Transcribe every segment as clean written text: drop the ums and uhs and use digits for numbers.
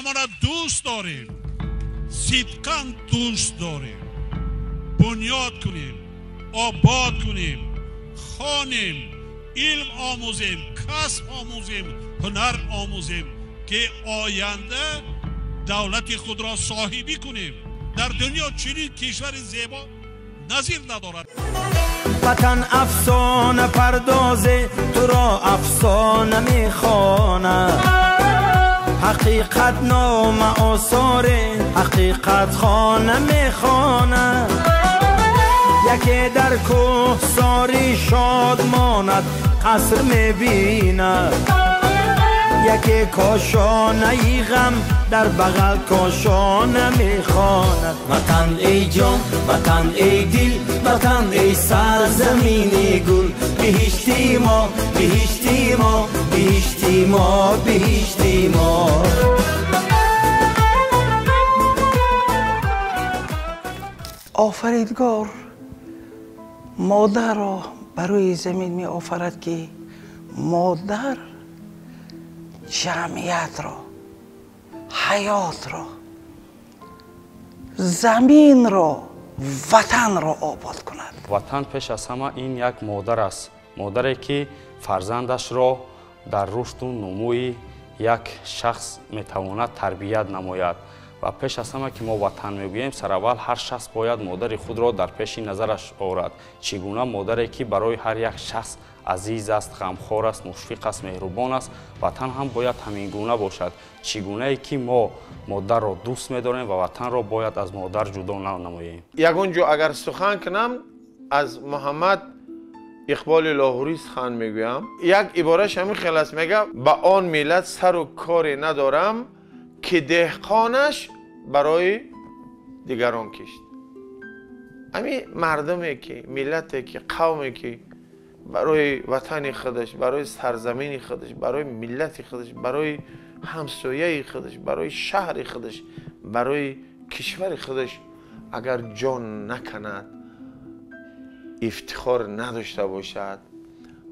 Ватанамонро дӯст дорем, сидқан дӯст дорем, бунёд кунем, обод кунем, хонем, илм омӯзем, касб омӯзем, ҳунар омӯзем, ки оянда давлати худро соҳибӣ кунем. Дар дунё чунин кишвари зебо назир надорад. Ватан афсона пардозе, туро афсона мехонад. Ҳақиқат нома осоре, ҳақиқат хона мехонад. Яке дар кӯҳсори шод монад, қаср мебинад. Яке кошонаи ғам дар бағал кошона мехонад. Ватан эй ҷон, ватан эй дил, ватан эй сарзамини гул. Биҳишти мо, биҳишти мо, биҳишти мо, биҳишти мо. Офаридгор модарро барои замин меофарад, ки модар ҷамъиятро, ҳаётро, заминро, ватанро обод кунад. Ватан пеш аз ҳама ин як модар аст. Модаре ки фарзандашро дар рушду нумӯи як шахс метавонад тарбият намояд. Ва пеш аз ҳама ки мо ватан мегӯем, сараввал ҳар шахс бояд модари худро дар пеши назараш орад. Чӣ гуна модаре ки барои ҳар як шахс азиз аст, ғамхор аст, мушфиқ аст, меҳрубон аст, ватан ҳам бояд ҳамин гуна бошад. Чӣ гунае ки мо модарро дӯст медорем ва ватанро бояд аз модар ҷудо намоем. Ягон ҷо агар сухан кунам, аз Муҳаммад Иқболи Лоҳурӣ сухан мегӯям. Як ибораш ҳамин хел аст, мега: ба он миллат сару коре надорам, ки деҳқонаш барои дигарон кишт. Ҳамин мардуме ки, миллате ки, қавме ки барои ватани худаш, барои сарзамини худаш, барои миллати худаш, барои ҳамсояи худаш, барои шаҳри худаш, барои кишвари худаш агар ҷон наканад, ифтихор надошта бошад,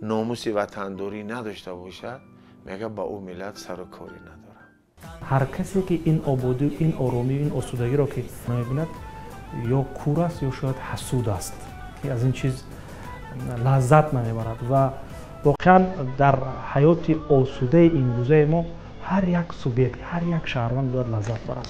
номуси ватандорӣ надошта бошад, мега ба ӯ миллат сару корӣ надорад. Ҳар касе ки ин ободӣ, ин оромӣ, ин осудагиро ки намебинад, ё кур аст, ё шояд ҳасуд аст, ки аз ин чиз лаззат намебарад. Ва воқеан дар ҳаёти осудаи имрӯзаи мо ҳар як субъект, ҳар як шаҳрванд бояд лаззат барад.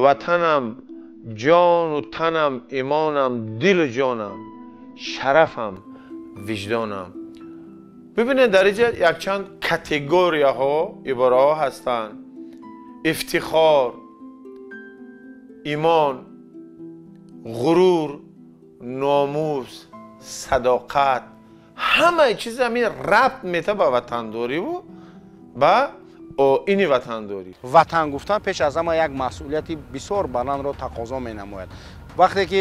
Ватанам, ҷону танам, имонам, дилу ҷонам, шарафам, виҷдонам. Бибинед, дар инҷа якчанд категорияҳо, ибораҳо ҳастанд. Ифтихор, имон, ғурур, номус, садоқат. Ҳамаи чиз ҳамин рабт мета ба ватандориву ба ини ватандорӣ. Ватан гуфтан пеш аз ҳама як масъулияти бисёр баландро тақозо менамояд. Вақте ки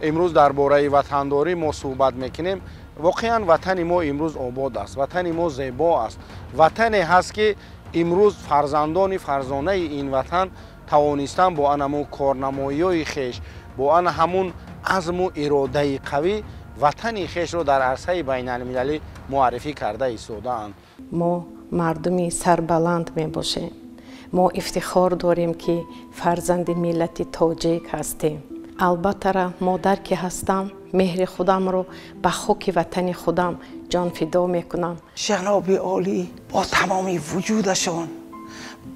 имрӯз дар бораи ватандорӣ мо суҳбат мекунем, воқеан ватани мо имрӯз обод аст, ватани мо зебо аст, ватане ҳаст ки имрӯз фарзандони фарзонаи ин ватан тавонистанд бо ан ҳамун корнамоиҳои хеш, бо ан ҳамун азму иродаи қавӣ ватани хешро дар арсаи байналмилалӣ муаррифӣ карда истодаанд. Мо мардуми сарбаланд мебошем. Мо ифтихор дорем, ки фарзанди миллати тоҷик ҳастем. Албатта, модар ки ҳастам, меҳри худамро ба хоки ватани худам ҷонфидо мекунам. Ҷаноби олӣ бо тамоми вуҷудашон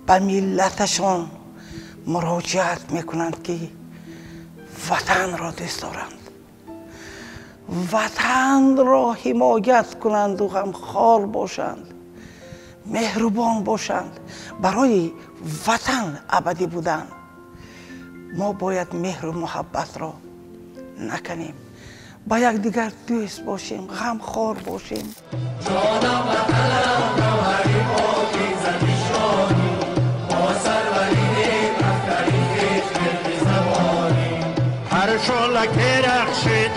ба миллаташон муроҷиат мекунанд, ки ватанро дӯст доранд, ватанро ҳимоят кунанду ғамхор бошанд, меҳрубон бошанд, барои ватан абадӣ будан. Мо бояд меҳру муҳаббатро накунем, ба якдигар дӯст бошем, ғамхор бошем. Ҷонам ватанам гавҳари покиза нишонӣ, бо сарварӣ рафтари хеш гирди забонӣ. Ҳар шӯла ки рахшид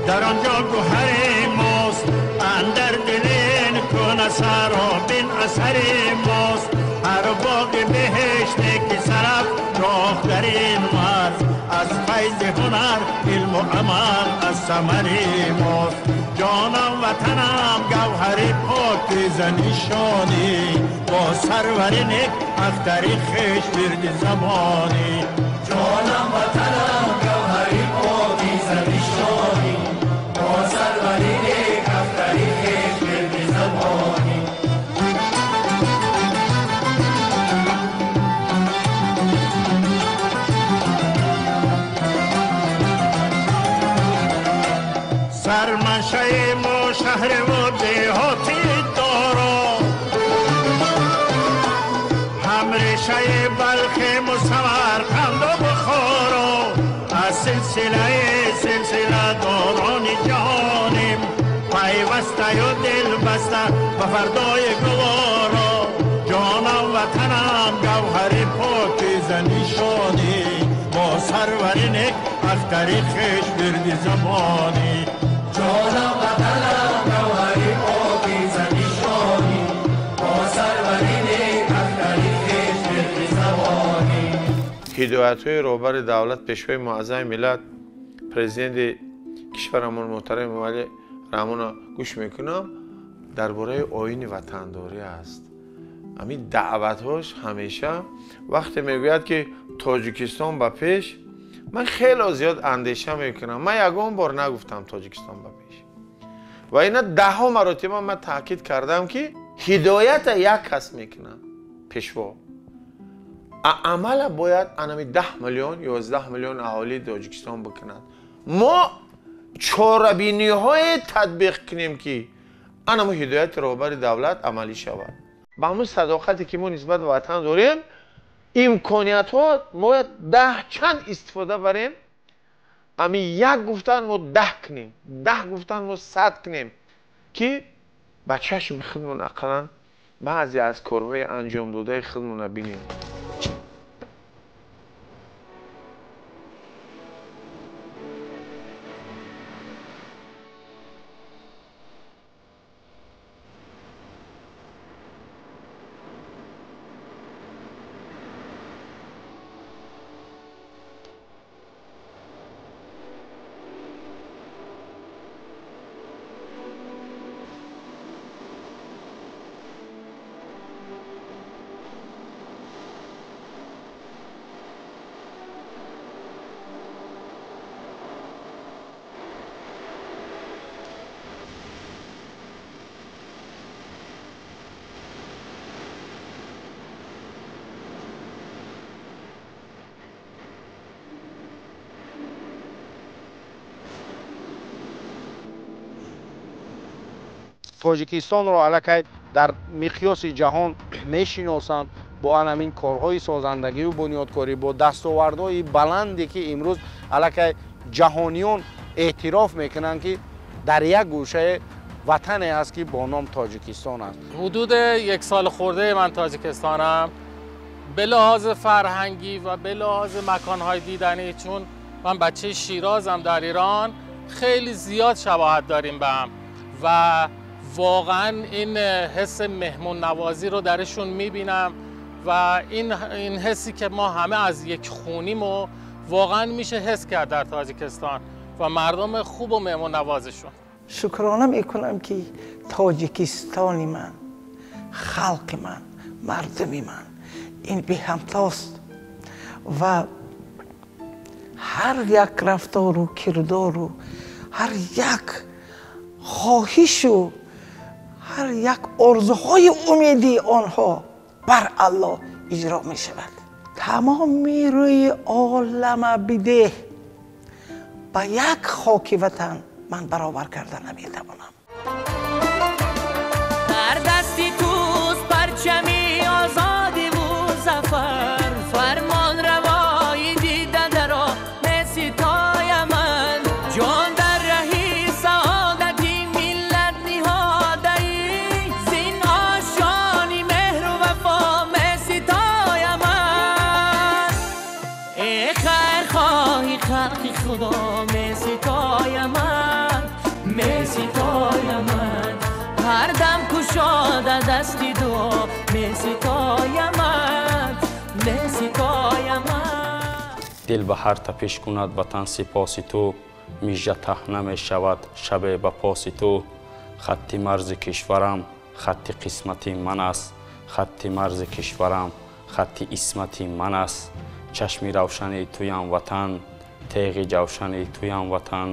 дар он ҷо гавҳари мост, андар дили кун саробин асари мост. Ҳар боғи биҳиште ки сараф роҳ дар ин марз, аз файзи ҳунар илму амал аз самари мост. Ҷонам ватанам гавҳари покиза нишонӣ, бо сарвари нек ахтари хеш вирди забонӣ. Ҷонам ватанам гавҳари покиза нишонӣ, бо сарвари нек ахтари хеш вирди забонӣ. Сарманшаи мо шаҳру деҳоти доро, ҳам решаи Балхему Самарқанду Бухоро, аз силсилаи силсиладорони ҷаҳонем, пайвастаю дилбаста ба фардои гуворо. Ҷонам ватанам гавҳари покиза нишонӣ, бо сарвари нек ахтари хеш вирди забонӣ. Ҷонам ватанам гавҳари покиза нишонӣ, бо сарвари нек ахтари хеш вирди забонӣ. Ҳидоятҳои роҳбари давлат, пешвои муаззами миллат, президенти кишварамон муҳтарам Эмомалӣ Раҳмонро гӯш мекунам, дар бораи оини ватандорӣ аст. Ҳамин даъватҳош ҳамеша вақте мегӯяд, ки Тоҷикистон ба пеш, ман хеле зиёд андеша мекунам. Ман ягон бор нагуфтам Тоҷикистон ба пеш. Ва ина даҳҳо маротиба ман таъкид кардам, ки ҳидоята як кас мекунад, пешво. Амала бояд анами 10 миллион, 11 миллион аҳолии Тоҷикистон бикунад. Мо чорабиниҳое татбиқ кунем, ки анамо ҳидояти роҳбари давлат амалӣ шавад. Ба ҳамун садоқате ки мо нисбат ба ватан дорем, имкониятҳо бояд 10 чанд истифода барем. Ами як гуфтан мо 10 кунем, 10 гуфтан мо 100 кунем, ки ба чашми худмон ақаллан баъзе аз корҳои анҷомдодаи худмонро бинем. Тоҷикистонро аллакай дар миқёси ҷаҳон мешиносанд бо ҳамин корҳои созандагию бунёдкорӣ, бо дастовардҳои баланде, ки имрӯз аллакай ҷаҳониён эътироф мекунанд, ки дар як гӯшаи ватане аст, ки бо ном Тоҷикистон аст. Ҳудуди як сол хурдаи ман Тоҷикистонам به لحاظ فرهنگی و به لحاظ مکان‌های دیدنی، چون من بچه شیرازم در ایران، خیلی زیاد شباهت داریم به هم و واقعا این حس مهمون نوازی رو درشون میبینم و این حسی که ما همه از یک خونیم و واقعا میشه حس کرد در تاجیکستان و مردم خوب و مهمون نوازشون. شکرانه میکنم که تاجیکستان من، خلق من، مردم من این به همتاست و Ҳар як рафтору кирдору, ҳар як хоҳишу ҳар як орзуҳои умедии онҳо бар Аллоҳ иҷро мешавад. Тамоми рӯи олама бидеҳ, ба як хоки ватан ман баробар карда наметавонам. Дар дасти туст парчами озодиву зафар, фармонравои дидадаро меситояман. Ҷон дар раҳи саодати миллат ниҳодаӣ, зин ошони меҳру вафо меситояман. Э хайрхоҳи халқи Худо меситояман, меситояман. Ҳар дам кушода дасти дуо меситояман, меситояман. Дил ба ҳар тапиш кунад ватан сипоси ту, мижа таҳна мешавад шабе ба поси ту. Хатти марзи кишварам хатти қисмати ман аст, хатти марзи кишварам хатти исмати ман аст. Чашми равшани туям ватан, теғи ҷавшани туям ватан,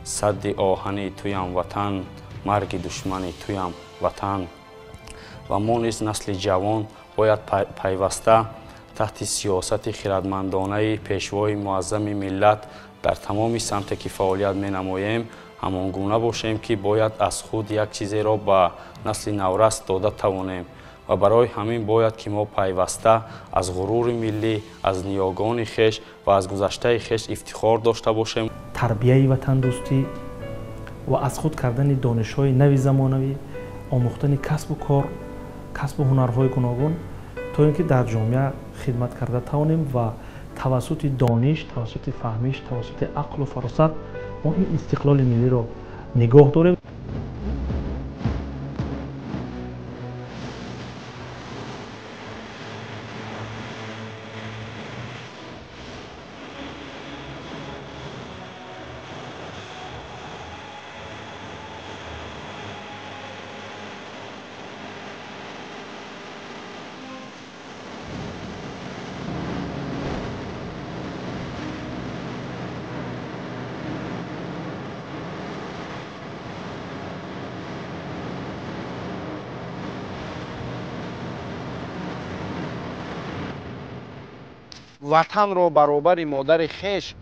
садди оҳани туям ватан, марги душмани туям ватан. Ва мо низ насли ҷавон бояд пайваста таҳти сиёсати хирадмандонаи пешвои муаззами миллат дар тамоми самте ки фаъолият менамоем ҳамон гуна бошем, ки бояд аз худ як чизеро ба насли наврас дода тавонем. Ва барои ҳамин бояд ки мо пайваста аз ғурури миллӣ, аз ниёгони хеш ва аз гузаштаи хеш ифтихор дошта бошем. Тарбияи ватандӯстӣ ва аз худ кардани донишҳои нави замонавӣ, омӯхтани касбу кор, касбу ҳунарҳои гуногун, то ин ки дар ҷомеа хидмат карда тавонем ва тавассути дониш, тавассути фаҳмиш, тавассути ақлу фаросат мо ин истиқлоли миллиро нигоҳ дорем. Ватанро баробари модари хеш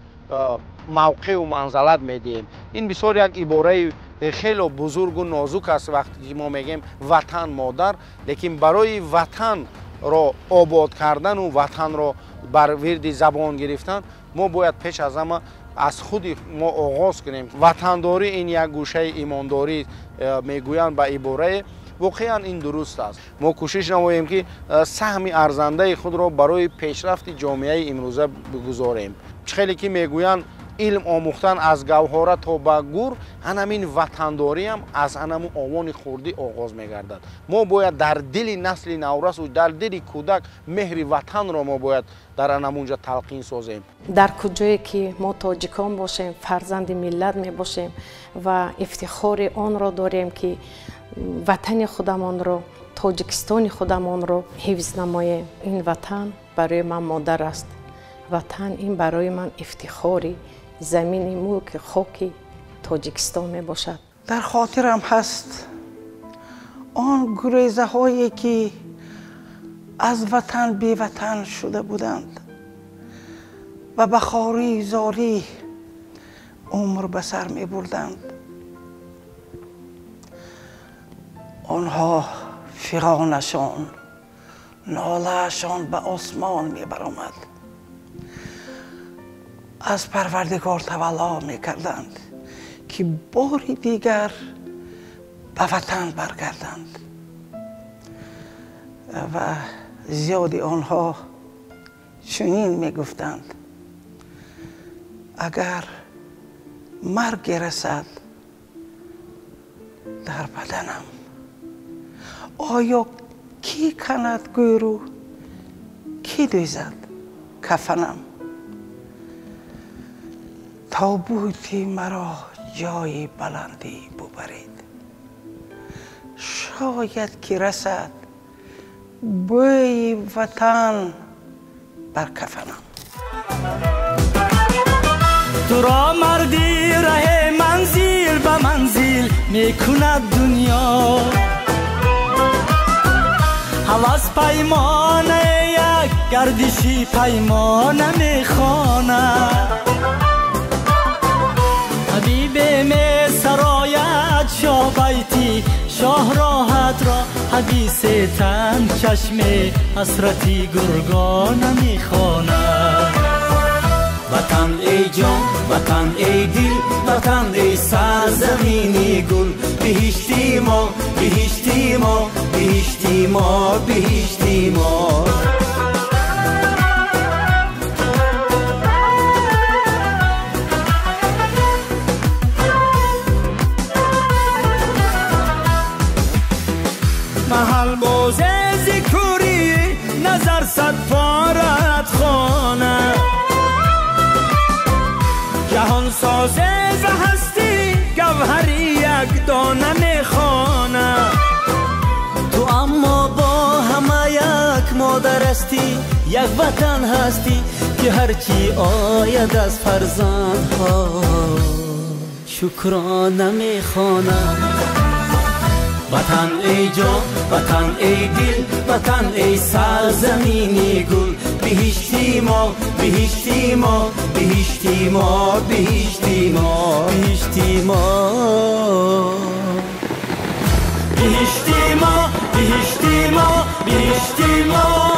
мавқеъу манзалат медиҳем. Ин бисёр як ибораи хело бузургу нозук аст вақте ки мо мегӯем ватан модар, лекин барои ватанро обод кардану ватанро бар вирди забон гирифтан мо бояд пеш аз ҳама аз худи мо оғоз кунем. Ватандорӣ ин як гӯшаи имондорӣ мегӯянд ба иборае. Воқеан ин дуруст аст. Мо кӯшиш намоем ки саҳми арзандаи худро барои пешрафти ҷомеаи имрӯза бигузорем. Чӣ хеле ки мегӯянд илм омӯхтан аз гавҳора то ба гур, ҳанамин ватандориам аз ҳанаму овони хурдӣ оғоз мегардад. Мо бояд дар дили насли наврасу дар дили кӯдак меҳри ватанро мо бояд дар ҳанамунҷа талқин созем. Дар куҷое ки мо тоҷикон бошем, фарзанди миллат мебошем ва ифтихори онро дорем, ки ватани худамонро, Тоҷикистони худамонро ҳифз намоем. Ин ватан барои ман модар аст. Ватан ин барои ман ифтихори замини мулки хоки Тоҷикистон мебошад. Дар хотирам ҳаст он гурезаҳое ки аз ватан беватан шуда буданд ва ба хории зорӣ умр ба сар мебурданд. Онҳо фиғонашон, нолаашон ба осмон мебаромад. Аз Парвардигор тавалло мекарданд, ки бори дигар ба ватан баргарданд. Ва зиёди онҳо чунин мегуфтанд: агар марге расад дар баданам, оё кӣ канад гӯру, кӣ дӯзад кафанам? Тобути маро ҷои баландӣ бубаред, шояд ки расад бӯи ватан бар кафанам. Туро марди раҳ манзил ба манзил мекунад дунё. Ҳавас паймона як гардиши паймона мехонад. Ҳабибе месарояд шоҳ байти шоҳ роҳатро, ҳадисе тан чашме ҳасрати гургона мехонад. Ватан эй ҷон, ватан эй дил, ватан эй сарзамини гул, биҳишти мо, биҳишти мо, биҳишти мо, биҳишти мо. Маҳал бозе зикури назар сад порат хона, ҷаҳон созе ва ҳасти гавҳари як дона мехона. Ту аммо бо ҳама як модар ҳастӣ, як ватан ҳастӣ, ки ҳарчи ояд аз фарзандҳо шукрона мехонад. Ватан эй ҷон, ватан эй дил, ватан эй сарзамини гул, биҳишти мо, биҳишти мо, биҳишти мо, биҳишти мо, биҳишти мо, биҳишти мо, биҳишти мо, биҳишти мо.